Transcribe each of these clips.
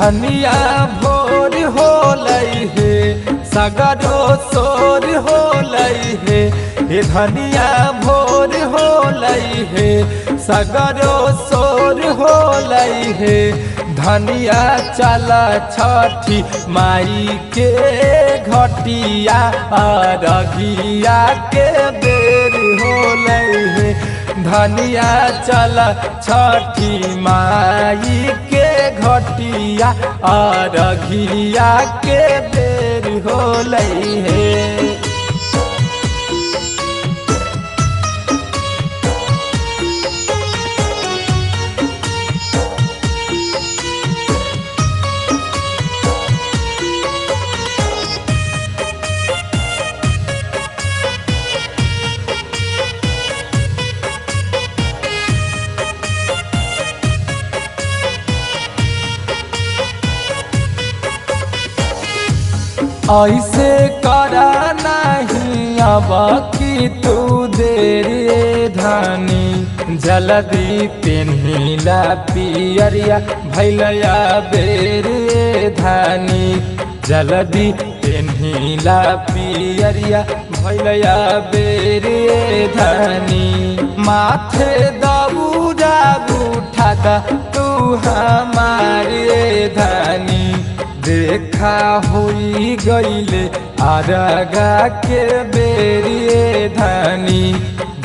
धनिया भोर होलई हे सगरो सोर होलई हे। हे धनिया भोर होलई हे सगरो सोर होलई हे। धनिया चला छठी माई के घटिया अरघिया के बेर होलई हे। धनिया चल छठी माई के घटिया अरघिया के बेर होलई हे। ऐसे करा नहीं अब की तू देर धनी जल्दी पेन्हिला पियरिया भैलया बेर धनी जल्दी पेन्हिला पियरिया भैलया बेर धनी। माथे दौरा उठा तू हमारे धनी देखा होई गईले आरगा के बेरिए धनी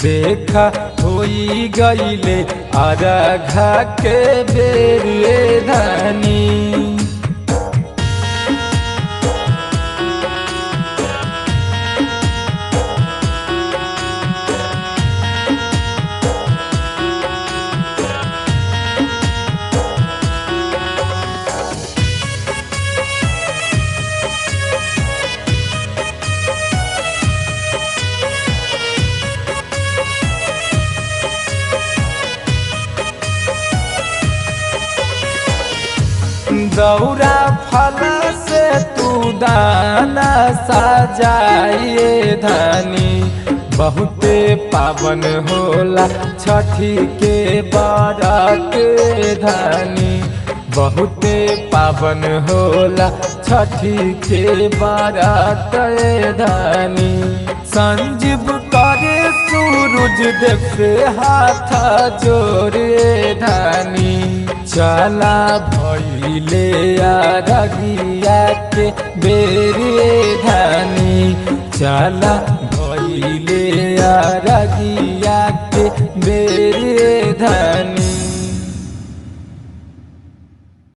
देखा होई गईले आरघा के बेरिए धनी। दौरा फल से तू दाना सजाइए धनी बहुते पावन होला छठी के बरत धनी बहुते पावन होला छठी के बरत धनी। संजीव करे सूरज देव से हाथ जोड़े धनी चला भइले अरगिया के बेरे धनी चला भइले अरगिया के बेरे धनी।